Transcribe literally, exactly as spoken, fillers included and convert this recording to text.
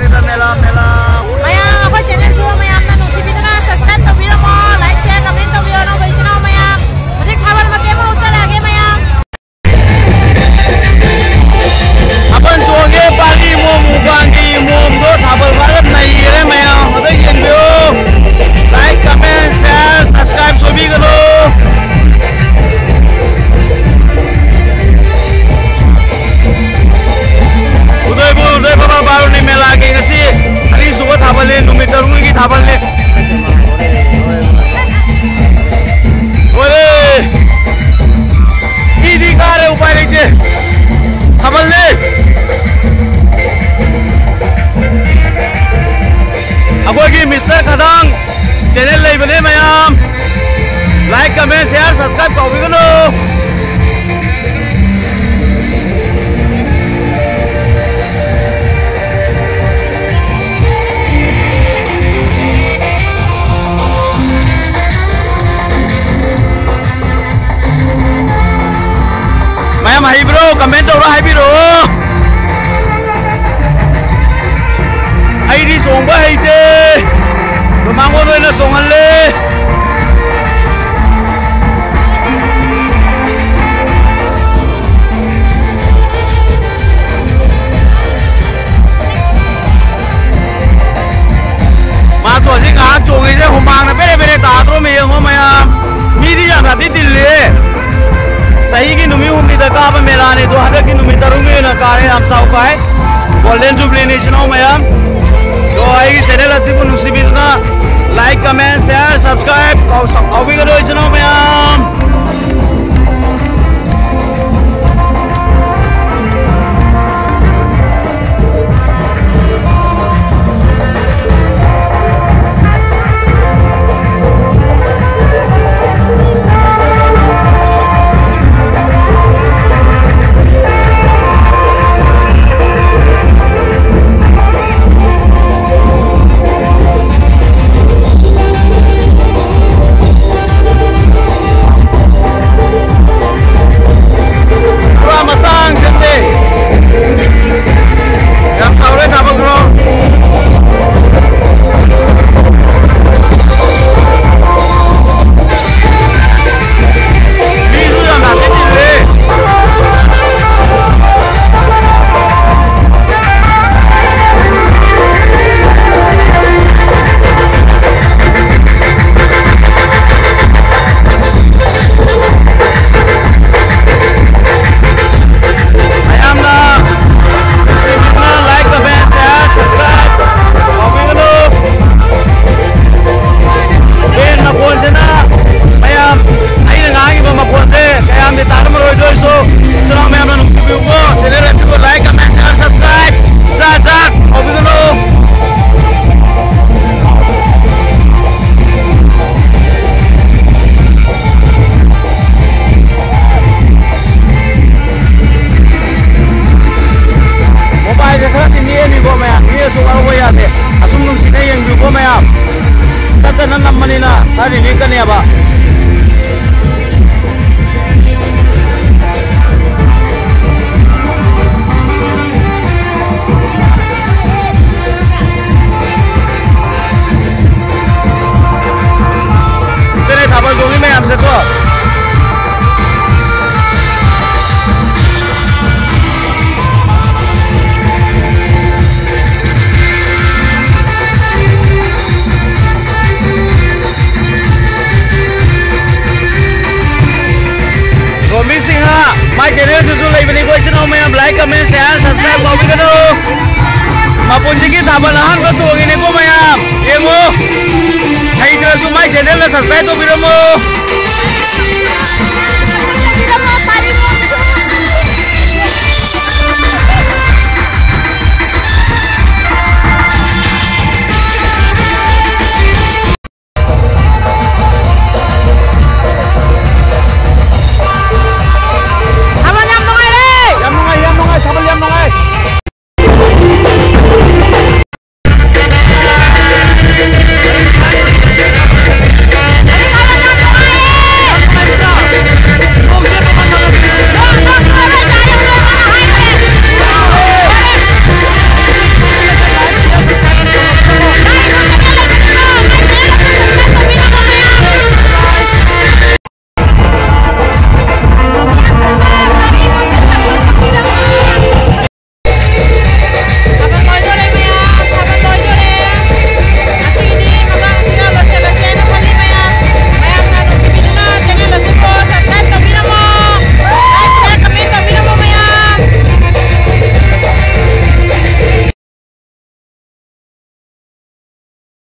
ꯃꯌꯥꯝ, ꯑꯩꯈꯣꯏ ꯆꯦꯅꯦꯜꯁꯤꯕꯨ ꯃꯌꯥꯝꯅ ꯅꯨꯡꯁꯤꯕꯤꯗꯨꯅ subscribe ꯇꯧꯕꯤꯔꯝꯃꯣ, like, share, comment ꯇꯧꯕꯤꯌꯣ, ꯑꯅꯧꯕ ꯏꯆꯤꯟ ꯏꯅꯥꯎ ꯃꯌꯥꯝ꯫ ꯍꯧꯖꯤꯛ ꯊꯥꯕꯜ ꯃꯇꯦꯛ ꯑꯃ ꯎꯠꯆꯔꯛꯑꯒꯦ ꯃꯌꯥꯝ꯫ ꯊꯥꯕꯜ ꯆꯣꯡꯉꯦ, ꯄꯥꯜꯂꯤ ꯃꯣꯝ, ꯃꯨꯛꯕꯥꯡꯒꯤ ꯃꯣꯝꯗꯣ ꯊꯥꯕꯜ ꯐꯥꯔ ꯅꯩꯈ꯭ꯔꯦ ꯃꯌꯥꯝ꯫ ꯑꯗ ꯌꯦꯡꯕꯤꯌꯨ꯫ Like, comment, share, subscribe ꯁꯣꯏꯕꯤꯒꯅꯨ꯫ ꯎꯗꯣꯏꯄꯨꯔ, ꯎꯗꯣꯏ ꯕꯕꯥ ꯕꯥꯔꯨꯅꯤ ꯃꯦꯂꯥꯒꯤ ꯉꯁꯤ ꯑꯅꯤꯁꯨꯕ ꯊꯥꯕꯜꯅꯤ, ꯅꯨꯃꯤꯠ ꯇꯔꯨꯛꯅꯤꯒꯤ ꯊꯥꯕꯜꯅꯤ꯫ ꯂꯣꯏꯔꯦ꯫ ꯃꯤꯗꯤ ꯀꯥꯔꯦ, ꯎꯄꯥꯏ ꯂꯩꯇꯦ꯫ ꯊꯥꯕꯜꯅꯤ꯫ ꯑꯩꯈꯣꯏꯒꯤ ꯃꯤꯁꯇꯔ ꯈꯗꯥꯡ ꯆꯦꯅꯦꯜ ꯂꯩꯕꯅꯦ ꯃꯌꯥꯝ꯫ Like, comment, share, subscribe ꯀꯥꯎꯕꯤꯒꯅꯨ꯫ ꯃꯌꯥꯝ ꯍꯩꯕ꯭ꯔꯣ? Comment ꯇꯧꯔ ꯍꯥꯏꯕꯤꯔꯛꯑꯣ꯫ ꯑꯩꯗꯤ ꯆꯣꯡꯕ ꯍꯩꯇꯦ꯫ ꯃꯃꯥꯡꯂꯣꯝ ꯑꯣꯏꯅ ꯆꯣꯡꯍꯜꯂꯦ꯫ ꯃꯥꯁꯨ ꯍꯧꯖꯤꯛ ꯉꯥꯏꯍꯥꯛ ꯆꯣꯡꯉꯤꯁꯦ ꯍꯨꯃꯥꯡꯅ ꯕꯦꯔꯦ ꯕꯦꯔꯦ ꯇꯥꯗ꯭ꯔꯣꯃꯤ ꯌꯦꯡꯉꯣ ꯃꯌꯥꯝ꯫ ꯃꯤꯗꯤ ꯌꯥꯝꯅꯗꯤ ꯇꯤꯜꯂꯤ꯫ ꯆꯍꯤꯒꯤ ꯅꯨꯃꯤꯠ ꯍꯨꯝꯅꯤꯗ ꯀꯥꯕ ꯃꯦꯂꯥꯅꯤ, ꯑꯗꯣ ꯍꯟꯗꯛꯀꯤ ꯅꯨꯃꯤꯠ ꯇꯔꯨꯛꯅꯤ ꯑꯣꯏꯅ ꯀꯥꯔꯦ, ꯌꯥꯝ ꯆꯥꯎ ꯀꯥꯏ꯫ Golden Jubilee ꯅꯤ ꯏꯆꯤꯟ ꯏꯅꯥꯎ ꯃꯌꯥꯝ꯫ ꯑꯗꯣ ꯑꯩꯒꯤ ꯆꯦꯅꯦꯜ ꯑꯁꯤꯕꯨ ꯅꯨꯡꯁꯤꯕꯤꯗꯨꯅ like, comment, share, subscribe ꯀꯥꯎ-, ꯀꯥꯎꯕꯤꯒꯅꯨ ꯏꯆꯤꯟ ꯏꯅꯥꯎ ꯃꯌꯥꯝ꯫ ꯅꯝꯕꯅꯤꯅ ꯈꯔꯗꯤ ꯅꯤꯛꯀꯅꯦꯕ꯫ ꯁꯤꯅꯦ ꯊꯥꯕꯜ ꯆꯣꯡꯉꯤ ꯃꯌꯥꯝꯁꯦ ꯀꯣ꯫ ꯔꯣꯃꯤ ꯁꯤꯡꯍ, ꯃꯥꯏ ꯆꯦꯅꯦꯜꯗꯨꯁꯨ ꯂꯩꯕꯅꯤꯀꯣ, ꯏꯆꯤꯟ ꯏꯅꯥꯎ ꯃꯌꯥꯝ, like, comment, share, subscribe ꯇꯧꯕꯤꯒꯅꯨ꯫ ꯃꯄꯨꯟꯁꯤꯒꯤ ꯊꯥꯕꯜ ꯑꯍꯥꯟꯕ ꯇꯣꯡꯉꯤꯅꯤꯀꯣ ꯃꯌꯥꯝ, ꯌꯦꯡꯉꯨ꯫ ꯍꯩꯇ꯭ꯔꯁꯨ ꯃꯥꯏ ꯆꯦꯅꯦꯜꯗ subscribe ꯇꯧꯕꯤꯔꯝꯃꯨ꯫